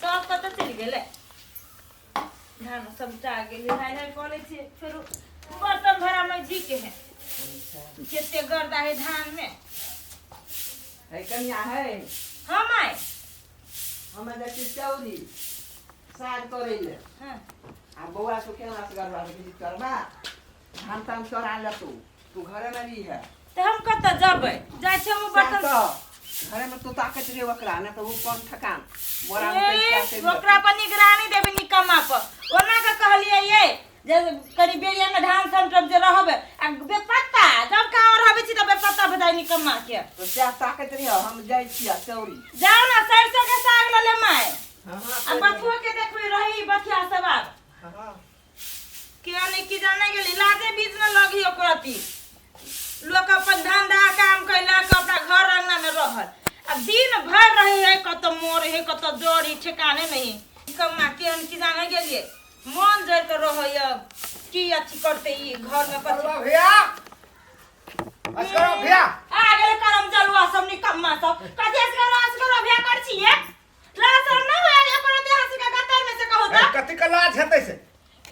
सब कतऽ चलि गेलै? धान सबटा गेलै। हाय हाय कऽ लै छियै। फेरो बर्तन भरा में जी के है, कते गर्दा है धान में। है कनिया है। हाँ माय। हमे जाइ छी चौरी साग तोड़ै ले। हाँ। आ बौआ सब केना से गड़बड़ा किछु करबा, धान तान चोरा लेतौ, तू घरे में रही है। तऽ हम कतऽ जेबै? जाइ छियै हम बर्तन। घरे में तू ताकत रे ओकरा, नहि तऽ ओ कोन ठकान बोरा में ए, पैसा चलि जेतौ। ओकरा पर निगरानी देबै निकम्मा पर। ओना के कहलियै ये जे कनि बेरिया में धान समटब जे रहबै आ बेपत्ता जब कहाँ रहबै छी तऽ बेपत्ता भेटाइ निकम्मा के। तो सएह ताकत रही, हम जाइ छियै चौरी। जाउ ने, सरसों के साग लऽ ले माय। हाँ। आ बथुओ के देखबै रही बथिया सब आब। हाँ। किया नहीं की जाने गेली, लाजे बीच में लगी ओकरा अथी। लोक अपन धंधा काम कैलक, अपना घर अंगना में रहल, आ दिन भर रहे है कतौ मोर है कतौ जड़ी, ठिकाने नहीं। कम्मा केहन की जाने गेलिए, मन जर के रहै की अथी करते ई घर में कथी। करवा भैया, असकरो भैया। आ गेल करम जलुआ सब, निकम्मा सब। कथी असकरो असकरो भैया कर छिए? लाज शरम ना होय एकर देह से का गतर में से कहू ए, त कथी के लाज हेतै से?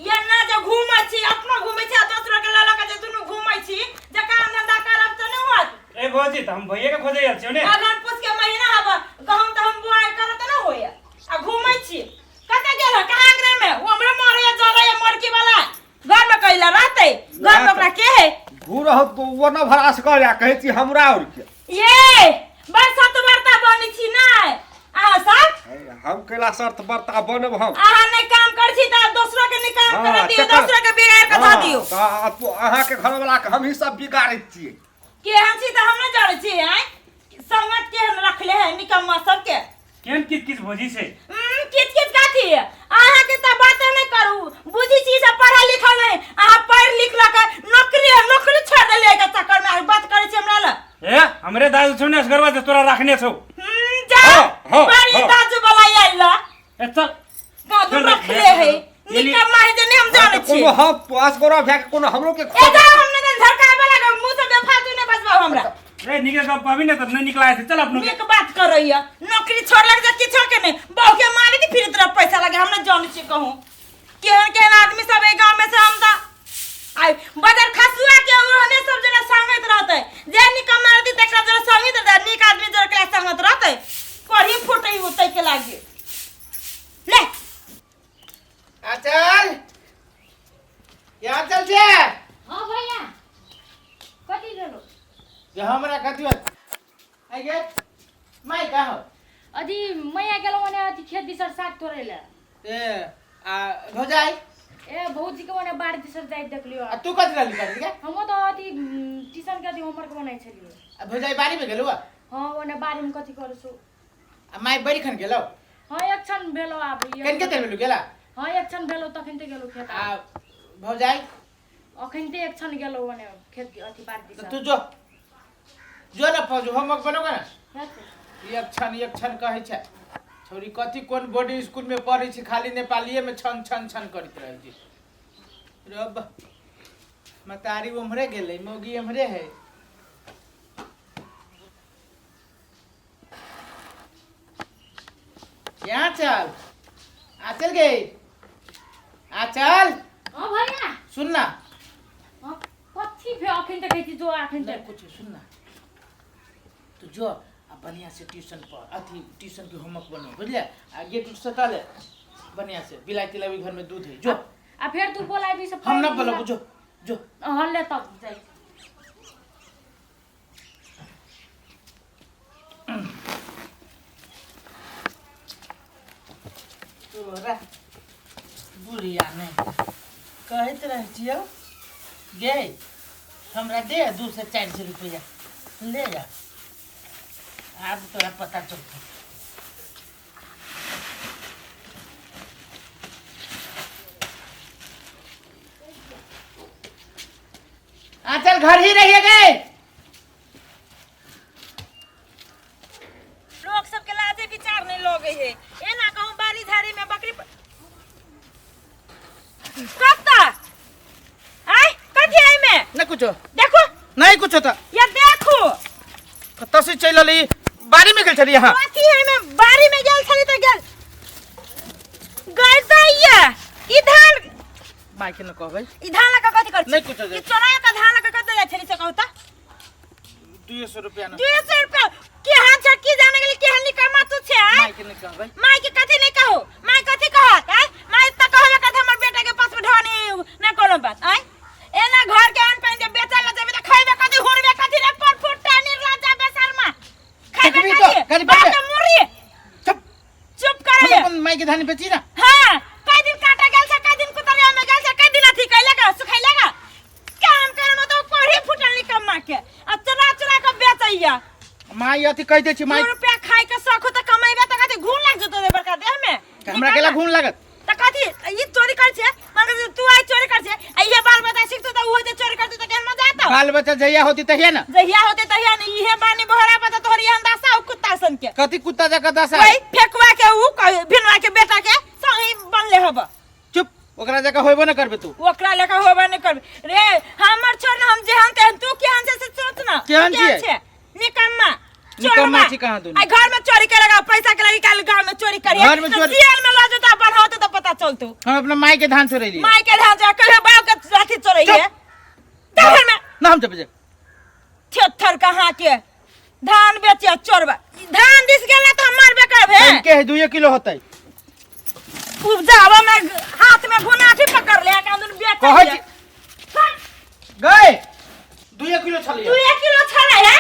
ये ना जे घूमै छी, अपनो घूमै छी आ दोसरो के लऽ लऽ के जे दुनू घूमै छी, जे काम धंधा करब तऽ नहि होत। ए भौजी, तऽ हम भैये के खोजे आयल छियौ ने। अगहन पूस के महीना हब, गहूम तहूम बुआइ करत तऽ नहि होय आ घूमै छी। कतऽ गेल हँ? कहाँ अंगना में ओ हमरे मरैया जरैया मरकी वाला घर में कैला रहतै? घर में ओकरा के है? घूर हो तो वो न भरास कर या कहै छी हमरा और के। ये बरसात वार्ता बनै छी नै अहाँ सब? हे, हम कैला शर्त बर्ता बनब हम? अहाँ नहि काम करै छी तऽ दोसरो के नहि काम हाँ, करऽ दियौ, तकर- दोसरो के बिगाड़ के धऽ हाँ, दियौ। तऽ अहाँके घरवला के हमही सब बिगाड़ैत छियै। केहन छी तऽ हम नहि जानै छी। आँय, संगत केहन रखले है निकम्मा सबके। केहन किच किच भौजी छै? किच किच कथी? अहाँके तऽ बाते नहि करू, बुझी छी सब पढ़ल लिखल नहि। अहाँ पढ़ि लिख लऽ के नौकरी नौकरी छोड़ि देलियै के चक्करमे आइ बात करै छी हमरा लग। ए, हमरे दाजु छौ ने असगरवा जे तोरा राखने छौ। जा। हाँ, हाँ, बड़ी हाँ। दाजु वाला आयल ल। ए चल। दादू चल रे, रखले है ये निकम्मा है जे नहि हम जानै तऽ छी। कोनो हम असगरो भए के कोनो हमरो के ए जा, हम नहि झरकाय वाला के मुँह से बेफालतू नहि बजबाउ हमरा। रे, नीके गप कहबी ने तऽ नहि निकला छै, चल अपनो के। नीक बात करैया, नौकरी छोड़लक जे किछो के नहि, बहू के मारे के फिर तरफ पैसा लगे। हम नहि जानै छी कहूँ केहन केहन आदमी सब एहि गाँव में से। हम तऽ आइ बजार खसुआ के ओहने सब जना संगत रहतै जे निकम्मा रहतै तकरा जरा संगत रहतै, नीक आदमी जरा के संगत रहतै कढ़ी फूटै उतै के लागे ले। आ चल, यहाँ चल छे। हाँ भैया, कथी भेलो? जे हमरा कथी होत आई गे माई का हो? अथी मैया गेलो ओने अथी खेत दिसर साग तोड़े ले। ए आ भौजाई? ए, भौजी के ओने बाड़ दिसर जाइत देखलियो। आ तू कथी रहली कर के? हमो तो अथी ट्यूशन के अथी होमवर्क बनाइ छलियो। आ भौजाई बाड़ी में गेलो? हाँ, ओने बाड़ी में कथी करू सो। आ माई बड़ी खन गेलो? हाँ, एक क्षण भेलो आब। केन के तेल गेला? हाँ, एक क्षण भेलो तखन ते गेलो खेत। आ भौजाई? अखन ते एक क्षण गेलो ओने खेत अथी बाड़ तो दिसर। तू जो जो ना फौज होमवर्क बनोगे ना। हेतै। एक क्षण एक क्षण कहै छै छौरी, कथी कोन बोर्डिंग स्कूल में पढ़ै छै, खाली नेपालिये में छन छन छन करैत रहै छै। रब मतारी उम्हरे गेलै, मौगी एम्हरे है। यहाँ चल, आ चल गई, आ चल। हाँ भैया। सुन ना। हाँ, कथी भे अखन तक कहै छी जो अखन नहीं तक? कुछ सुन ना, तू जो आ बढ़िया से ट्यूशन पर अथी ट्यूशन के होमवर्क बनो, बुझले? आ गेट उट सटा ले बढ़िया से, बिलाई तिलाई भी घर में दूध है, जो। आ फेर तू बोलाबी से? हम ना बोलब, जो जो। हाँ ले, तब जाइ। तोरा बुढ़िया नहि कहैत रहै छियौ गे, हमरा दे 200 400 रुपैआ ले जा, आब तोरा पता चलतौ। आ चल, घर ही रहिए गए। लोक सबके लाजे विचार नहीं लगे है। एना कहूँ बाड़ी झाड़ी में बकरी कत्ता आय कथी आई में? नहीं कुछो। देखो। नहीं कुछो तो। या देखो। कतऽ से चलि अयली? बाड़ी में गेल छली अहाँ? कथी है में? बाड़ी में गेल छली त गेल। माय के न कहबै। ई धान लगा कथी कर? नहीं कुछो ई चोरा के धान लगा कत जाइ छली से कहू त। 200 रुपया न। 200 रुपया के हाथ छै की जाने गेली केहन निकम्मा तू छै आय? माय के नहीं कहबै। माय के कथी नहीं कहो? माय कथी कहत आय? माय त कहबे करत हमर बेटा के पास में ढोनी ना कोनो बात आय। एना घर के अन्न पानि जे बेचल ल जेबे त खैबे कथी हुरबे कथी रे पर फुट्टा निर्लज्जा बेशर्मा खैबे देखबी तो, कथी कनी बाप पहिले। के मुरी। चुप। चुप करे। हम अपन माय के धान बेची ना। हां, कई दिन काटा गेल छै, कई दिन कुतरिया में गेल छै, कई दिन अथी कैले का सुखैले का काम करे में तो कोढ़ी फुटल निकम्मा के आ चुरा चुरा के बेचैया। माय अथी कहि दै छी माय। 2 रुपया खाय के शौक हो त कमेबे त कथी घून लाग जेतो रे बड़का देह में। हमरा केला घून लागत? त कथी ई चोरी कर छे? मान के तू आई चोरी कर छे आ इहे बाल बच्चा सीखतो त उहो जे चोरी करतो त केहन मजा आतो? बाल बच्चा जहिया होती तहिया ना। जहिया होते तहिया ने इहे बानी बहरा बता तोहर ई अंदाजा उ कुत्ता सन के। कथी कुत्ता जका दशा? वही फेकुआ के उ भिनवा के बेटा के संग बनले हब। चुप, ओकरा जका होइबो न करबे तू। ओकरा लेखा होबे न करबे रे। हमर छोड़ न, हम जेहन तेहन, तू केहन छे से सोच न। केहन छियै? छे? निकम्मा। निकम्मा चोरबा। छी कहाँ दुनू? आई घर में चोरी करेगा पैसा के लगी, काल गांव में चोरी करिए घर में तो चोरी- जेल में ल जेता बढ़ाते तो पता चलतो। हम अपना माई के धान चोरेली। माई के धान चोरा कहियो बाप के अथी चोरैये। चुप। तो घर में ना हम चुप जे। थेथर कहाँ के धान बेचे चोरबा। धान दिस गेला तो हम मारबे करबे। के है 2 किलो होतै। उपजावा में हाथ में घुनाठी पकड़ ले कांदुन बेच। कहै छी गए 2 किलो छलियै। 2 किलो छलै है,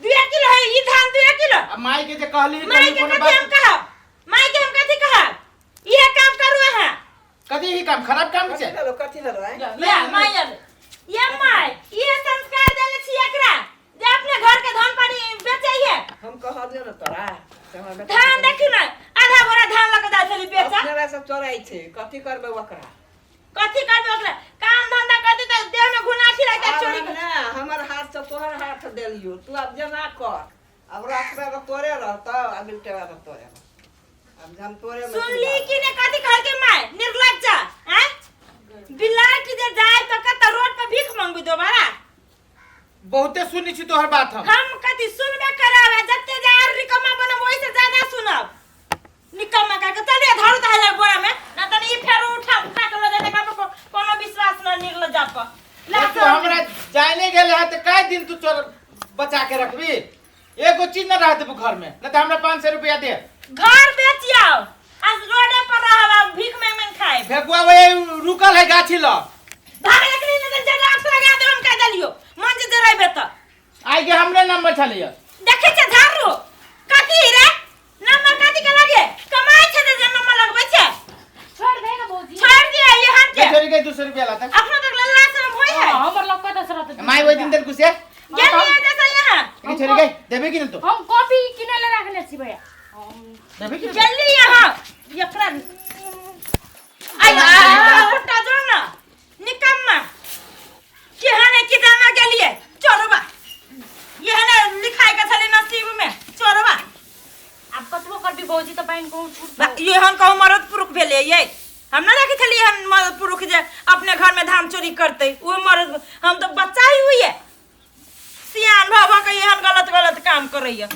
2 किलो है ई धान, 2 किलो। आ माई के जे कहली माई के कोनो कथी हम बात कहब? माई के हम कथी कहब? इहे काम करू अहाँ। कथी ही काम खराब काम कथी छै? लेलो, कथी लेलो आँय? ले माई आबे। ये माई ये संस्कार देले छी एकरा जे अपने घर के धान पानी बेचैये। हम कहलियौ ने तोरा से हमर बेटा धान देखी ना आधा बोरा धान लऽ के जाइ छली बेचऽ। अपने सब चोराइ छै, कथी करबै ओकरा? कथी करबै ओकरा? काम धंधा करती तऽ देह में घुनाठी रहतै आब चोरी हम कर- ना हमर हाथ से तोहर हाथ देलियौ, तू आब जेना कर। आब रखबे तऽ तोरे रहतौ आ बिलटेबे तऽ तोरे रहतौ। आब हम तोरे में सुनली कि ने कथी कहलकै माय? निर्लज्जा आँय बिलाट जे जाय तऽ कतऽ रोड पर भीख मंगबी दोबारा। बहुते सुनै छी तोहर बात हम। हम कथी सुनबे करब आ जते जे आर निकम्मा बनब ओहि से ज्यादा सुनब। निकम्मा का के चलिए धरू तऽ हले बोरा में ना तनी ई फेर उठा उठा के ल जेतै बाप कोनो विश्वास न निर्लज्जा पर। ला तू हमरा जाने गेल है त काय दिन तू चोर बचा के रखबी? एगो चीज न रह देबू घर में, न त हमरा 500 रुपया दे। घर बेच आओ आज रोडे पर रहब आ भीख मांग मांग खाएब। फेकुआ वही रुकल है गाछी ल। भागे लकड़ी ने जे राख लगा देब हम कह देलियो मन जे जराइबे त। आई के हमरे नंबर छलिए। देखै छै झाड़ू कथी रे नंबर कथी के लगे कमाई छै जे नंबर लगबै छै। छोड़ दे ना भौजी। छोड़ दिया यहाँ के। छोड़ के 200 रुपया लाता। अपना तक लल्ला से होई है। हाँ, हमर लग कतऽ से रहतै? माई ओहि दिन देल कुसे। गेलिए जैसे यहाँ। के छोड़ के देबे कि न तो? हम कॉपी किनै ले राखने छी भैया। हम देबे कि न? गेली यहाँ एकरा आई आ फुट्टा जो ना निकम्मा केहन है कि दाना गेलिए चोरबा यह ने लिखाई के छले नसीब में चोरबा। आब कतबो करबी भौजी तऽ पानि कहूँ छूट। एहन कहूँ मरद पुरुख भेलै ये। हम ना रखी छलियै एहन मरद पुरुख जे अपने घर में धान चोरी करतै। ओ मरद हम तो बच्चा ही हुई है सियान भऽ भऽ के एहन गलत गलत काम करैया।